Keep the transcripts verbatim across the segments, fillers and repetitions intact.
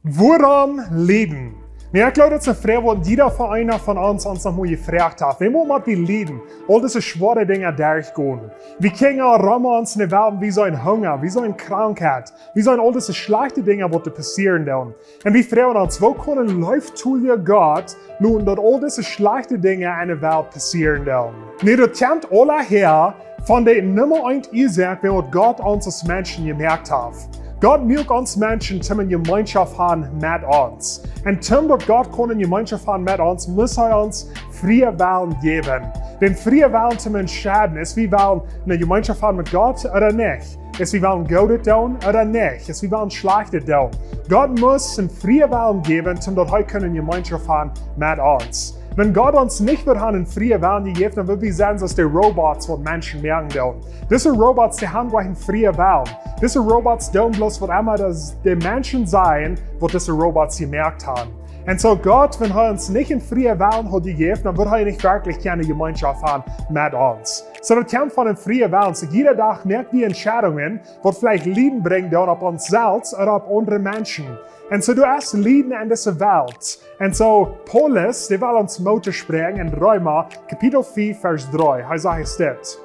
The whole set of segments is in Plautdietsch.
Wuarom lieden? Nu, ekj jleew, daut es eene Froag, waut jieda eena von ons, ons noch mol jefroagt haft. Wuarom mott wie lieden? Aul dise schwoare Dinja derchgonen. Wie kjrieen rom ons en de Welt, wie sent Hunga, wie sent Krankheit, wie sent aul dise schlajchte Dinja, waut doa passieren doonen. Un wie froagen ons, woo kaun een leeftolja Gott loten, daut aul dise schlajchte Dinja en de Welt passieren doonen? Nu, daut kjemt aula häa von de Numma eent Uasoak, wuarom Gott ons aus Menschen jemoakt haft. Gott muak ons Menschen, om eene Jemeenschoft haben met ons. Un om daut Gott kaun eene Jemeenschoft haben met ons, mott hee ons frieen Wellen jäwen. Dän frieen Wellen, om to entscheiden, aus wie wellen eene Jemeenschoft haben met Gott ooda nich. Aus wie wellen Goodet doonen ooda nich. Aus wie wellen Schlajchtet doonen. Gott mott een frieen Wellen jäwen, om daut hee kaun eene Jemeenschoft haben met ons. Wan Gott ons nich wudd haben een frieen Wellen jejäft, dan wudd wie sennen soo aus de Robots, waut Menschen moaken doonen. Dise Robots, dee haben nich een frieen Wellen. Dise Robots doonen bloos waut emma daut de Menschen sajen, waut dise Robots jemoakt haben. Un soo Gott, wan hee ons nich een frieen Wellen haud jejäft, dan wudd hee nich werkjlich eene Jemeenschoft haben met ons. Soo daut kjemt von een frieen Wellen. Soo jieda Dach moak wie Entscheidungen, waut veleicht Lieden brinjen doonen opp ons selfst ooda opp aundre Menschen. Un soo doa es Lieden en dise Welt. Un soo Paulus, dee well ons Moot toospräakjen en Reema, Kapitel vea, Varsch dree. Hee sajcht dit: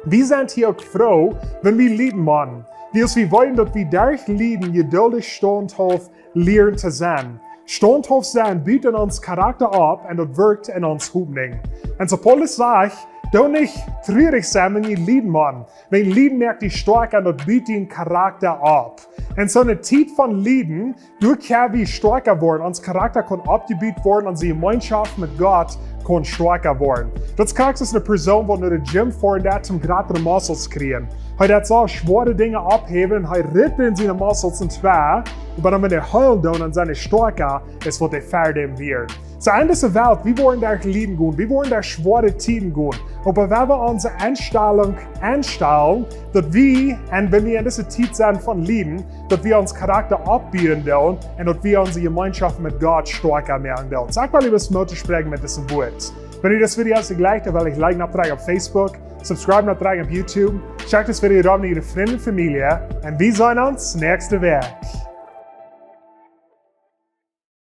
Wie sent hia uk froo, wan wie lieden motten, wiels wie weeten, daut wie derch Lieden jeduldich staunthauft lieren to sennen. Staunthauft sennen but en ons Charakta opp un daut wirkjt en ons Hopninj. Un soo Paulus sajcht, doo nich trurich sennen, wan jie lieden motten. Wiels Lieden moakt die stoakja un daut but dän Charakta opp. Un soo eene Tiet von Lieden, doa kjenn wie stoakja woaren. Ons Charakta kaun oppjebut woaren, onse Jemeenschoft met Gott kaun stoakja woaren. Daut es krakjt soo aus eene Persoon, waut no de Gym foaren deit, om jratre Muscles kjrieen. Hee deit soo schwoare Dinja opphäwen, hee ritzt siene Muscles entwei, oba dan, wan hee heelen deit, dan sent dee stoakja aus waut hee ver däm wia. Soo en dise Welt, wie woaren derch Lieden gonen, wie woaren derch schwoare Tieden gonen. Oba wan wie onse Enstalunk enstalen, daut wie, un wan wie en dise Tiet sent von Lieden, daut wie ons Charakta oppbuen doonen un daut wie onse Jemeenschoft met Gott stoakja moaken doonen. Soo ekj well junt Moot toospräakjen met dise Wieed. Wan junt dise Video jefelt, dan well ekj liken, oppdrekjen opp Facebook, subscribe, oppdrekjen opp YouTube, schekjt dise Video rom no june Frind un Famielje un wie seenen ons näakjste Wäakj.